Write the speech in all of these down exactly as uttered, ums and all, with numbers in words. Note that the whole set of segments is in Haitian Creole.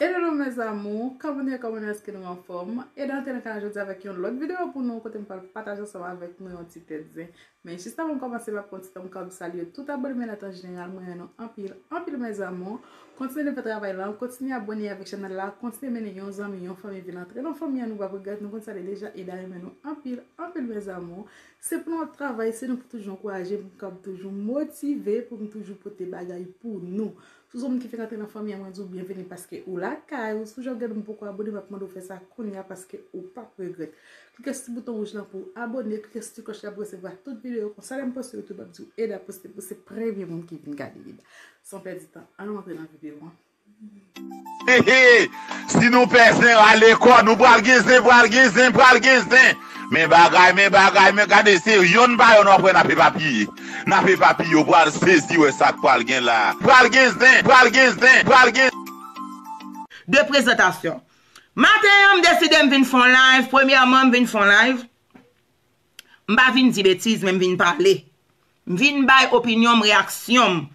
Hello mes amours, kòman nou ye, kòman nou ye, èske nou anfòm? E nou antre nan kanal jodi avèk yon lòt videyo pou nou, kote m pral pataje ansanm avèk nou yon ti tèt zen. Men jis avan m kòmanse, m ap pran ti tan pou m salye tout abòne m yo an tan jeneral, mwen renmen nou anpil, anpil mes amours. Kontinye fè travay la, kontinye abòne avèk chanèl la, kontinye mennen yon zanmi, yon fanmi vin antre nan fanmi an, nou p ap regrèt, nou konn sa li deja, Eda renmen nou anpil, anpil mes amours. Se pou nou ap travay, se nou pou toujou ankouraje m, pou m kab toujou motive, pou m toujou pote bagay pou nou. Si w se yon moun ki fenk antre nan fanmi an, mwen di w byenveni paske ou lakay ou. Si w jan gade m poko abòne, m ap mande w fè sa kounye a paske ou p ap regrèt. Klike sou ti bouton wouj lan pou w abòne, klike sou ti klòch la pou w resevwa tout videyo. Konsa lè m poste yo tou, m ap di w Eda poste, pou se premye moun ki vin gade Eda. San pèdi tan, ann nou antre nan videyo an. Hehe! Si nou pè zen rale kò, nou pral gen zen, pral gen zen, pral gen zen. Men bagay, men bagay, men gade se yonn pa yonn w ap wè n ap epapiye. N ap epapiye, w pral sezi wè sa k pral gen la. Pral gen zen, pral gen zen, pral gen. De prezantasyon. Maten an, m deside m vin fè yon live. Premyèman, m vin fè yon live. M pa vin di betiz, men m vin pale. M vin bay opinyon m, reyaksyon m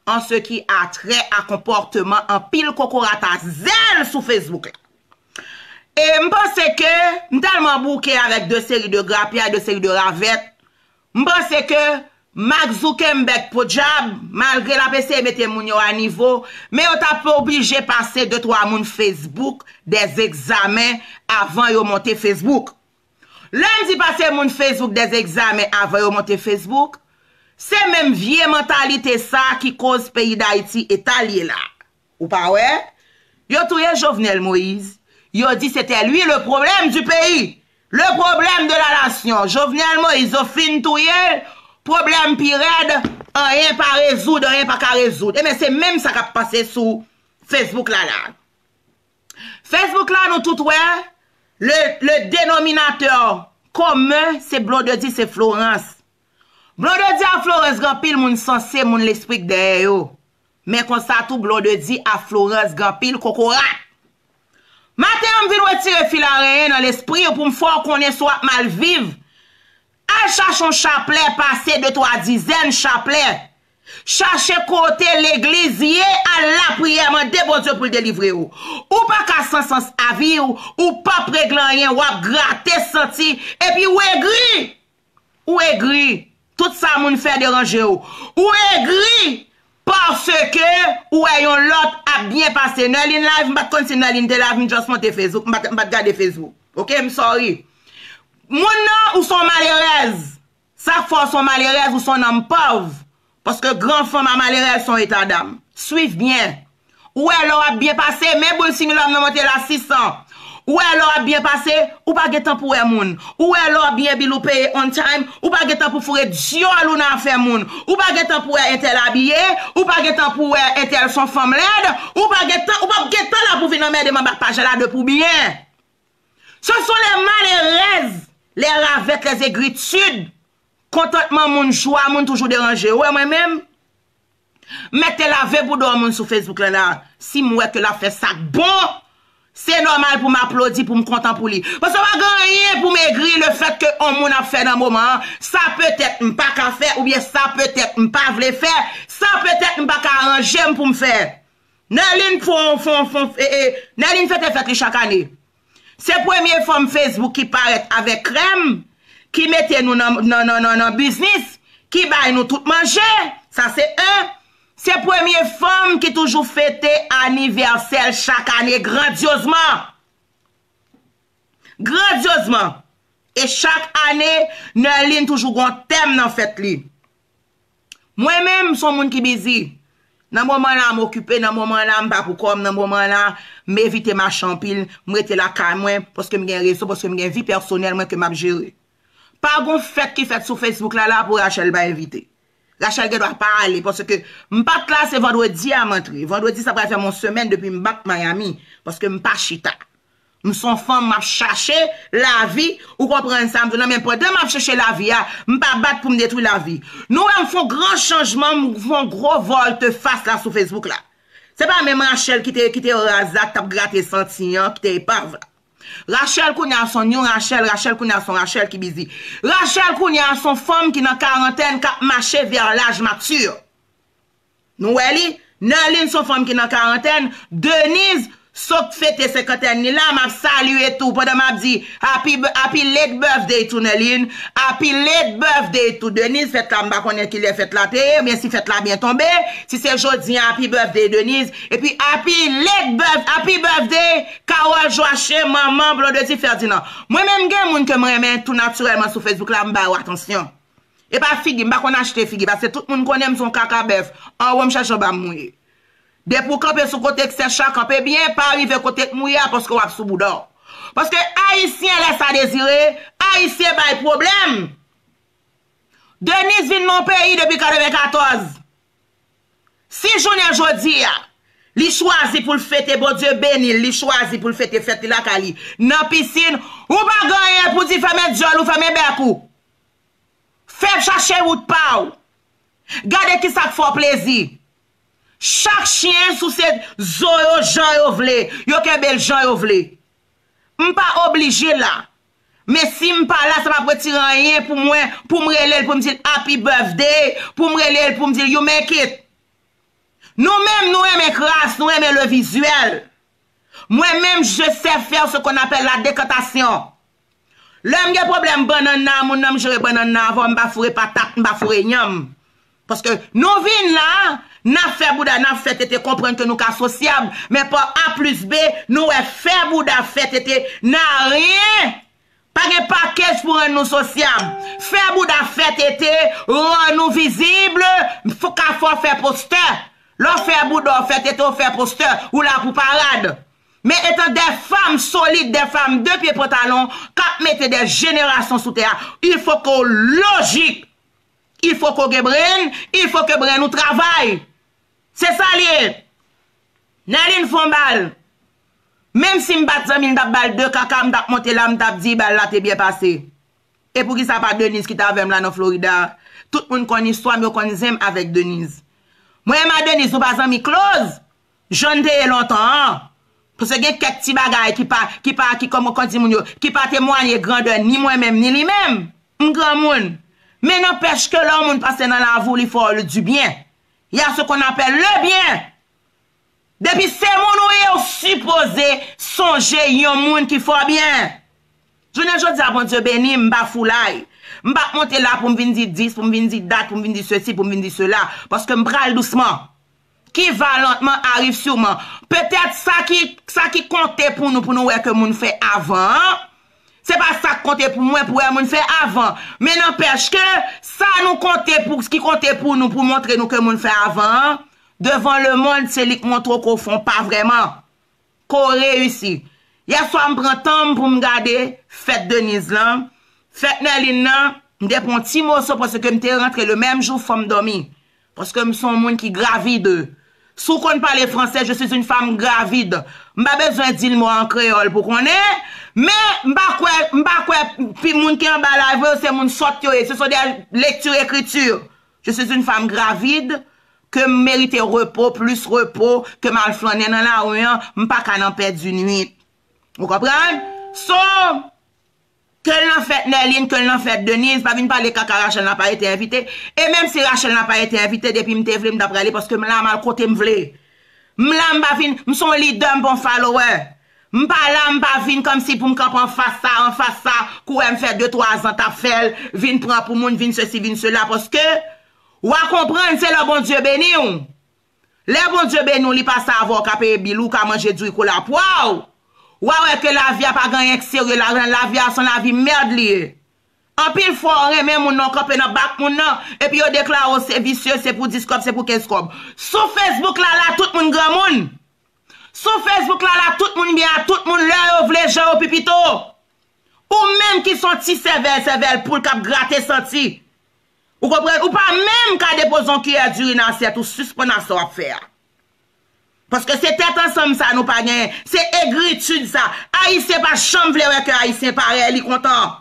an se ki a trè a konpòteman anpil kokorat a zèl sou Facebook la. E m panse ke m tèlman bouke avèk de seri de grapyay, de seri de ravèt, m panse ke Mark Zuckerberg podyab, malgre l ap eseye mete moun yo a nivo, men yo t ap oblije pase de twa moun Facebook des examens avan yo monte Facebook. Lè m di pase moun Facebook des examens avan yo monte Facebook, se menm vye mantalite sa ki koz peyi Dayiti eta l ye la. Ou pa wè? Yo touye Jovenel Moïse. Yo di c'était lui le problème du pays, le problème de la nation. Jovenel Moïse, yo fin touye l, pwoblèm pi rèd, anyen pa rezoud, anyen pa ka rezoud. Ebyen, se menm sa k ap pase sou Facebook la la. Facebook la, nou tout wè, le, le denominatè komen, se Blondedy, se Florence. Blondedy a Florence, gen anpil moun sanse, moun lespri k dèyè yo. Men konsa tou, Blondedy a Florence, gen anpil kokorat. Maten an, m vin retire fil arenyen nan lespri w pou m fè w konnen si w ap mal viv. Al chache yon chaplè, pase de twa dizèn chaplè. Chache kote legliz ye, al lapriyè, mande Bondye pou l delivre w. Ou pa ka san sans a vi w, ou p ap regle anyen, w ap grate santi, epi w egri. Ou egri. Tout sa moun fè deranje w. Ou egri paske ou wè yon lòt ap byen pase. Nerline live, m pa t konn si Nerline te live, m just monte Facebook, m pa t, m pa t gade Facebook. Oke, m sorry. Moun nan, ou se yon malerèz. Sa k fè w se yon malerèz, ou se yon nanm pòv. Paske gran fanm a malerèz se yon eta dam. Swiv byen. Ou wè lè w ap byen pase, men boul similòm nan monte la sis san. Ou wè lè w ap byen pase, ou pa gen tan pou wè moun. Ou wè lè w ap byen bil ou peye on time, ou pa gen tan pou foure dyòl ou nan afè moun. Ou pa gen tan pou wè entèl abiye, ou pa gen tan pou wè entèl se yon fanm lèd, ou pa gen tan, ou p ap gen tan la pou vin anmède m anba paj la depi w byen. Ce sont les malheureuses, les ravettes, les aigritudes. Kontantman moun, jwa moun toujou deranje. Ou wè mwen menm? M mèt te lave boudon moun sou Facebook lan la. Si m wè ke l ap fè sa k bon, se nòmal pou m aplodi, pou m kontan pou li. Paske pa gen anyen pou m egri lefèt ke on moun ap fè nan moman an. Sa petèt m pa ka fè, oubyen sa petèt m pa vle fè, sa petèt m pa ka aranje m pou m fè. Nerline fon, fon, fon, e, e, Nerline fete fèt li chak ane. Se premye fanm Facebook ki parèt avèk krèm, ki mete nou nan, nan, nan, nan, nan biznis, ki bay nou tout manje. Sa se en. Se premye fanm ki toujou fete anivèsè l chak ane grandyozman. Grandyozman. E chak ane, Nerline toujou gon tèm nan fèt li. Mwen menm, m se yon moun ki bizi. Nan moman la, m okipe, nan moman la, m pa pou kò m, nan moman la, m evite mache anpil, m rete lakay mwen, paske m gen rezon, paske m gen vi pèsonèl mwen ke m ap jere. Pa gon fèt ki fèt sou Facebook la la pou Rachel pa envite. Rachel gen dwa pa ale, paske m pa t la, se vandredi a m antre. Vandredi sa pral fè m yon semèn depi m back Miami, paske m pa chita. M se yon fanm, m ap chache lavi, ou konprann sa m di w lan, men pandan m ap chèche lavi a, m pa bat pou m detwi lavi. Nou wè m fè yon gran chanjman, m fè yon gwo volte fas la sou Facebook la. Se pa menm Rachel ki te, ki te raz la, k t ap grate santi an, ki te epav la. Rachel kounye a se yon new Rachel, Rachel kounye a se yon Rachel ki bizi. Rachel kounye a se yon fanm ki nan karantèn, k ap mache vè laj mati. Nou wè li, Nerline se yon fanm ki nan karantèn, Denise Sok fete senkantèn li la, m ap salye tou pandan m ap di happy, happy late birthday to Nerline, happy late birthday to Denise. Fèt la, m pa konnen kilè fèt la te ye, oubyen si fèt la byen tonbe. Si se jodi a, happy birthday Denise. Epi happy late birth, happy birthday Carole Joachim, manman Blondedy Ferdinand. Mwen menm gen moun ke m renmen tou natirèlman sou Facebook la, m ba yo atansyon. E pa figi, m pa konn achte figi, paske tout moun konnen m se yon kaka bèf. Anwo m chèche anba m mouye. Depi w kanpe sou kote k sèch la, kanpe byen, pa rive kote k mouye a, paske w ap sou bouda w. Paske Ayisyen lè sa dezire, Ayisyen bay pwoblèm. Denise vin nan peyi depi katrevenkatòz. Si jounen jodi a, li chwazi pou l fete, Bondye beni l, li chwazi pou l fete fèt li lakay li, nan pisin, ou pa gen anyen pou di, fèmen dyòl ou, fèmen bèk ou. Fè chache wout pa w. Gade kisa k fè w plezi. Chak chen souse zo yo jan yo vle, yo kenbe l jan yo vle. M pa oblije la. Men si m pa la, sa p ap retire anyen pou mwen, pou m rele l, pou m di l happy birthday, pou m rele l, pou m di l you make it. Nou menm, nou renmen kras, nou renmen le visuel. Mwen menm, je sais faire ce qu'on appelle la décantation. Lè m gen pwoblèm bannann nan, moun nan m jere bannann nan avè w, m pa foure patat, m pa foure yanm. Paske nou vin la, n ap fè bouda, n ap fè tete, konprann ke nou ka sosyab, men pa A plis B, nou wè fè bouda, fè tete, n a ryen. Pa gen pakèj pou rann nou sosyab. Fè bouda, fè tete, rann nou vizib, fò ka fè w fè postè. Lè w fè bouda, w fè tete, w fè postè, ou la pou parad. Men étant des femmes solides, des femmes de pied pantalon, k ap mete des générations sou tè a, il faut que w lojik. Il faut que w gen brenn, il faut que brenn ou travay. Se sa l ye. Nerline fè yon bal. Menm si m pa t zanmi l, m t ap ba l de kaka, m t ap monte la, m t ap di bal la te byen pase. E poukisa pa Denise ki t avè m la nan Florida? Tout moun konn istwa m, yo konn zen m avèk Denise. Mwen menm a Denise, nou pa zanmi close. Jan n te ye lontan an. Paske gen kèk ti bagay ki pa, ki pa, ki kòman, kòman di moun yo, ki pa temwanye grandè ni mwen menm, ni li menm. M granmoun. Men n'empêche que lè yon moun pase nan lavi w, li fè w le du bien. Il y a ce qu'on appelle le bien. Depi se moun ou ye, ou sipoze sonje yon moun ki fè w byen. Jounen jodi a, Bondye beni m, m pa foulay. M p ap monte la pou m vin di dis, pou m vin di dat, pou m vin di sesi, pou m vin di sela. Paske m pral dousman. Qui va lentement arrive sûrement. Petèt sa ki, sa ki konte pou nou, pou nou wè ke moun fè avan an, se pa sa k konte pou mwen pou wè moun fè avan. Men n'empêche que sa nou konte pou, ki konte pou nou, pou montre nou ke moun fè avan an, devan lemonn, se li k montre w ke w fè yon pa vrèman. Ke w reyisi. Yèswa, m pran tan m pou m gade fèt Denise lan. Fèt Nerline nan, m te pran yon ti moso paske m te rantre le menm jou fanm dòmi. Paske m se yon moun ki gravid. Si w konn pale fransè, je suis une femme gravide. M pa bezwen di l mo an kreyòl pou konnen, men m pa kwè, m pa kwè pi moun ki anba live yo se moun sòt yo ye. Ce sont des lectures écritures. Je suis une femme gravide, ke m merite repo, plis repo, ke m al flannen nan lari an, m pa ka nan pèdi nwit. Ou konprann? So, ke l nan fèt Nerline, ke l nan fèt Denise, pa vin pale kaka Rachel nan pa ete envite. E menm si Rachel nan pa ete envite, depi m te vle, m ta prale, paske m la, m al kote m vle. M la, m pa vin, m se yon lidè, m pa yon follower. M pa la, m pa vin kòmsi pou m kanpe anfas sa, anfas sa, kou wè m fè de, twa zan t ap fè l, vin pran pou moun, vin sesi, vin sela, paske w a konprann se lè Bondye beni w. Lè Bondye beni w, li pase avè w, w ka peye bil ou, w ka manje diri kola pwa w. W a wè ke lavi a pa gen anyen k serye ladan l, lavi a se yon lavi mèd li ye. Anpil fwa w renmen moun nan, w kanpe nan bak moun nan, epi yo deklare w se visye, se pou dis kòb, se pou kenz kòb. Sou Facebook la, la, tout moun granmoun. Sou Facebook la, la, tout moun byen a tout moun, lè yo vle, jan yo pi pito. Ou menm ki se yon ti sèvèl, sèvèl poul k ap grate santi. Ou konprann? Ou pa menm ka depoze yon kiyè diri nan asyèt ou, sispann a sa w ap fè a. Paske se tèt ansanm sa nou pa genyen. Se egritid sa. Ayisyen pa janm vle wè ke Ayisyen parèy li kontan.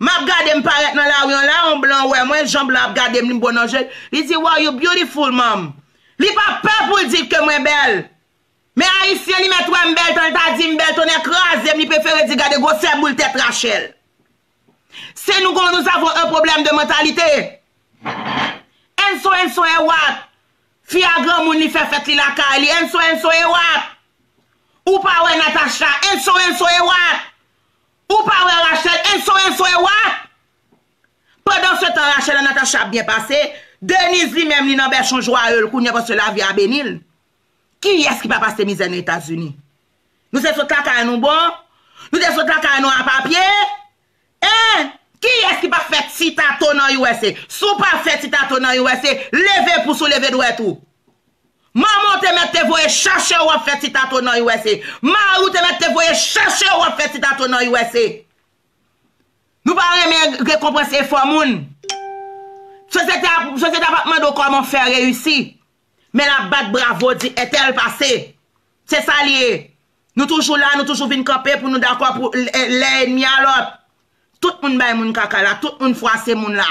M ap gade m parèt nan lari an la, yon blan wè mwen, jan blan ap gade m, li bon nan je l. Li di, "Wow, you beautiful, mom." Li pa pè pou l di ke mwen bèl. Men Ayisyen, li mèt wè m bèl, tan l ta di m bèl, tonnè kraze m, li prefere di, "Gade gwosè boul tèt Rachel." Se nou kon, nous avons un problème de mentalité. And so, and so, and what? Fi a granmoun, li fè fèt li lakay li. And so, and so, and what? Natacha, and so, and so, and what? Ou pa wè Rachel, and so, and so, and what? Pandan se tan, Rachel ak Natacha ap byen pase, Denise li menm li nan bèchon jwaye l kounye a paske lavi a beni l. Kiyès ki pa pase mizè nan Etazini? Nou te sot lakay nou bon? Nou te sot lakay nou a papye? En? Kiyès ki pa fè ti tato nan U S A? Si w pa fè ti tato nan U S A, leve pous ou, leve dwèt ou. Manman w te mèt te voye chache w ap fè ti tato nan U S A. Mari w te mèt te voye chache w ap fè ti tato nan U S A. Nou pa renmen rekonpanse efò moun. Sosyete a, sosyete a p ap mande w kòman w fè reyisi. Men l ap bat bravo, di entèl pase. Se sa l ye. Nou toujou la, nou toujou vin kanpe pou nou dakò pou lè, lè enmi a lòt. Tout moun bay moun kaka la, tout moun fwase moun la.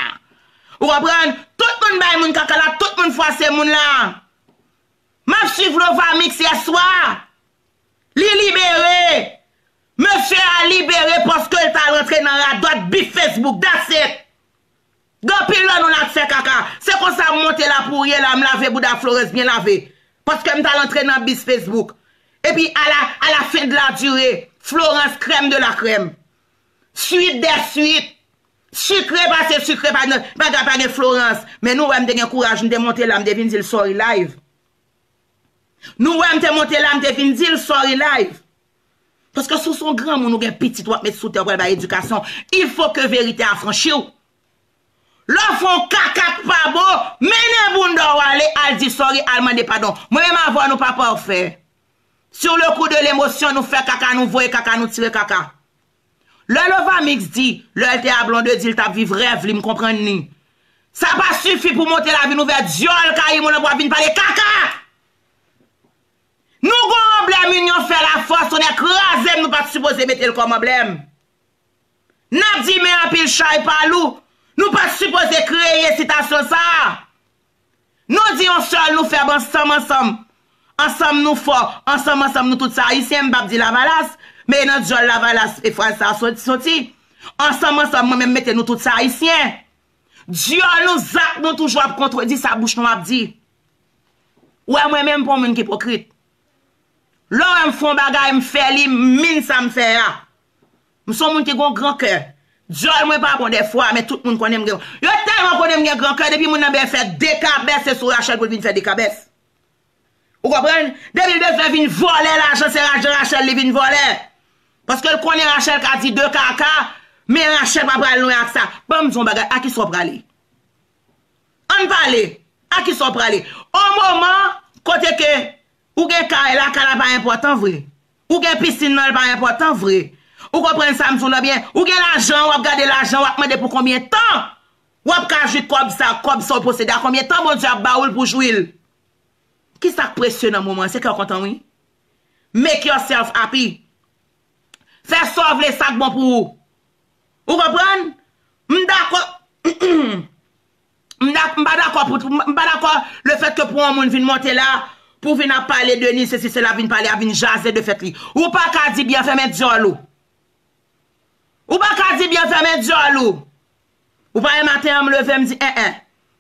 Ou konprann? Tout moun bay moun kaka la, tout moun fwase moun la. M ap swiv Lovamix yè swa. Li libere. Mesye a libere paske l t al rantre nan radòt bif Facebook. That's it. Gen anpil nan nou la k fè kaka. Se konsa m monte la pou rye la, m lave bouda Florence byen lave. Paske m t al antre nan bis Facebook. Epi à la, à la fin de la durée, Florence crème de la crème. Suite des suites. Sikre pase sikre, pa gen, pa gen, pa gen Florence. Men nou wè m te gen kouraj, m te monte la, m te vin di l sorry live. Nou wè m te monte la, m te vin di l sorry live. Paske si w se yon granmoun, ou gen pitit w ap met sou tè, w pral bay edikasyon. Il faut que vérité affranchit w. Lè w fè yon kaka k pa bon, mennen bounda w ale, al di sorry, al mande padon. Mwen menm avè w, nou pa pafè. Sur le coup de l'émotion, nou fè kaka, nou voye kaka, nou tire kaka. Lè Lovamix di, lè l te a Blondedy, l t ap viv rèv li, m konprann li. Sa pa sifi pou monte la vin ouvè dyòl kay moun nan pou ap vin pale kaka! Nou gon pwoblèm, inyon fè lafòs, tonnè kraze m, nou pa t sipoze mete l kòm anblèm. N ap di men anpil chay pa lou, nou pa t sipoze kreye sitasyon sa a. Nou di yon sèl, nou fèb ansanm, ansanm. Ansanm nou fò, ansanm, ansanm nou tout se Ayisyen, m p ap di Lavalas, men e nan dyòl Lavalas e fraz sa a sot-, soti. Ansanm, ansanm, mwen menm mete nou tout se Ayisyen. Dyòl nou, zak nou toujou ap kontredi sa bouch nou ap di. Ou wè mwen menm pa yon moun ki ipokrit. Lè w wè m fè yon bagay, m fè li, m min sa m fè a. M se yon moun ki gon gran kè. Dyòl mwen pa bon dèfwa, men tout moun konnen m gen. Yo tèlman konnen m gen gran kè, depi moun nan byen fè de kabès, se sou Rachel pou l vin fè de kabès. Ou konprann? Depi l bezwen vin vòlè lajan, se lajan Rachel li vin vòlè. Paske l konnen Rachel ka di de kaka, men Rachel pa pral lwen ak sa. Ban m di w yon bagay, a kisa w prale? Ann pale. A kisa w prale? On moman, kote ke ou gen kay la, kay la pa enpòtan vre. Ou gen pisin nan, l pa enpòtan vre. Ou konprann sa m di w lan byen? Ou gen lajan, w ap gade lajan, w ap mande pou konbyen tan w ap ka jwi kòb sa, kòb sa w posede a, konbyen tan Bondye ap ba w l pou jwi l. Kisa k presye nan moman an? Se kè w kontan, wi. Make yourself happy. Fè sa w vle, sa k bon pou ou. Ou konprann? M dakò. M dak-, m pa dakò pou, m pa dakò lefètke pou yon moun vin monte la, pou vin ap pale de ni, sesi, sela, vin pale, ap vin jaze de fèt li. Ou pa ka di byen, fèmen dyòl ou. Ou pa ka di byen, fèmen dyòl ou. Ou pa wè maten an m leve, m di, en, en.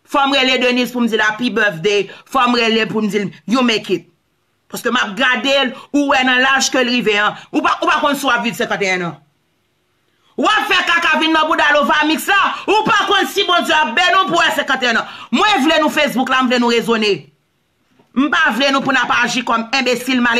Fò m rele Denise pou m di l happy birthday. Fò m rele l pou m di l, you make it. Paske m ap gade l, ou wè nan laj ke l rive an. Ou pa, ou pa konn si w ap viv senkanteyen an. W ap fè kaka vin nan bouda Lovamix la, ou pa konn si Bondye ap beni w pou w wè senkanteyen an. Mwen vle nou Facebook la, m vle nou rezone. M pa vle nou pou n ap aji kòm enbesil, male